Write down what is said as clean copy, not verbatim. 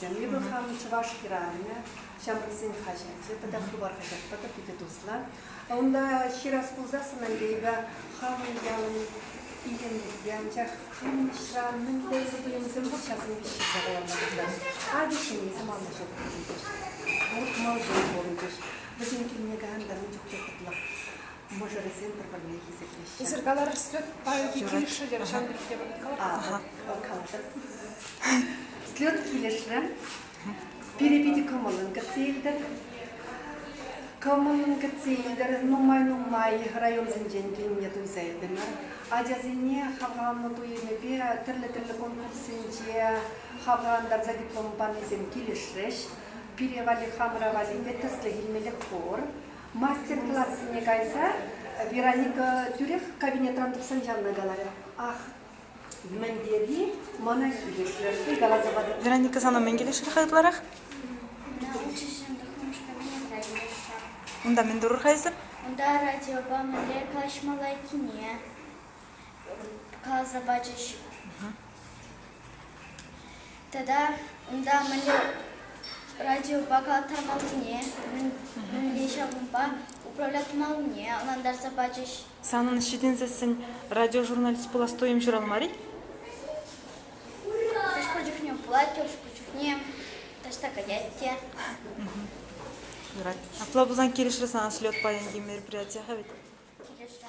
Ҫамрӑксем. Эпӗ хам чӑваш хӗрарӑмӗ, ҫамрӑксен хаҫачӗ тата Хыпар хаҫатпа та питӗ туслӑ. Унта ҫырас пулсассӑн ӗнтӗ эпӗ хамӑн ялӑн илемлӗхӗпе, анчах пурнӑҫра мӗнле ырӑ туйӑмсем пур ҫавсемпе ҫырса калама пултарать. Акӑ ҫемьесем 50 ҫул пурӑнчӗҫ, 60 ҫул пурӑнчӗҫ. Вӗсен килне каян та мӗн чухлӗ хӑтлӑх. Мӑшӑрӗсем пӗр-пӗрне хисеплеҫҫӗ. Эсир каларӑр, слет паянхи килӗшрӗ терӗ, ҫавӑн пирки тепӗр калар. Калатӑп. Слет килӗшрӗ. Пире питӗ кӑмӑллӑн кӗтсе илтӗр. Кӑмӑллӑн кӗтсе илтӗр. Нумай-нумай районсенчен килнине туйса илтӗмӗр. Ачасене хавхалану туйӑмӗпе тӗрлӗ-тӗрлӗ конкурссенче хавхалантарса диплом панисем килӗшрӗҫ. Пире валли хамӑра валли те тӗслӗх илмелӗх пур. Мастер-классене кайса Вероника тӳрех кабинетран тухсан ҫавна каларӗ. Ах, мӗн тери мана килӗшрӗ. Хӑй каласа патӑр. Вероника, сана мӗн килӗшрӗ-ха ытларах? Учительсем тӑххӑрмӗш кабинетра килӗшрӗ. Унта мӗн турӑр-ха эсир? Унта радиопа мӗнле калаҫмалла иккенне каласа пачӗҫ. Тата унта мӗнле радиопа калаттармаллине, мӗнле ҫавӑнпа управлять тумаллине ӑнлантарса пачӗҫ. Санӑн ҫитӗнсессӗн радиожурналист пулас туйӑм ҫуралмарӗ? Хӑш-пӗр чухне пулать, хӑш-пӗр чухне таҫта каять те. Юрать. Апла пулсан килӗшрӗ сана слет паянхи мероприятие-ха вӗт? Килӗшрӗ.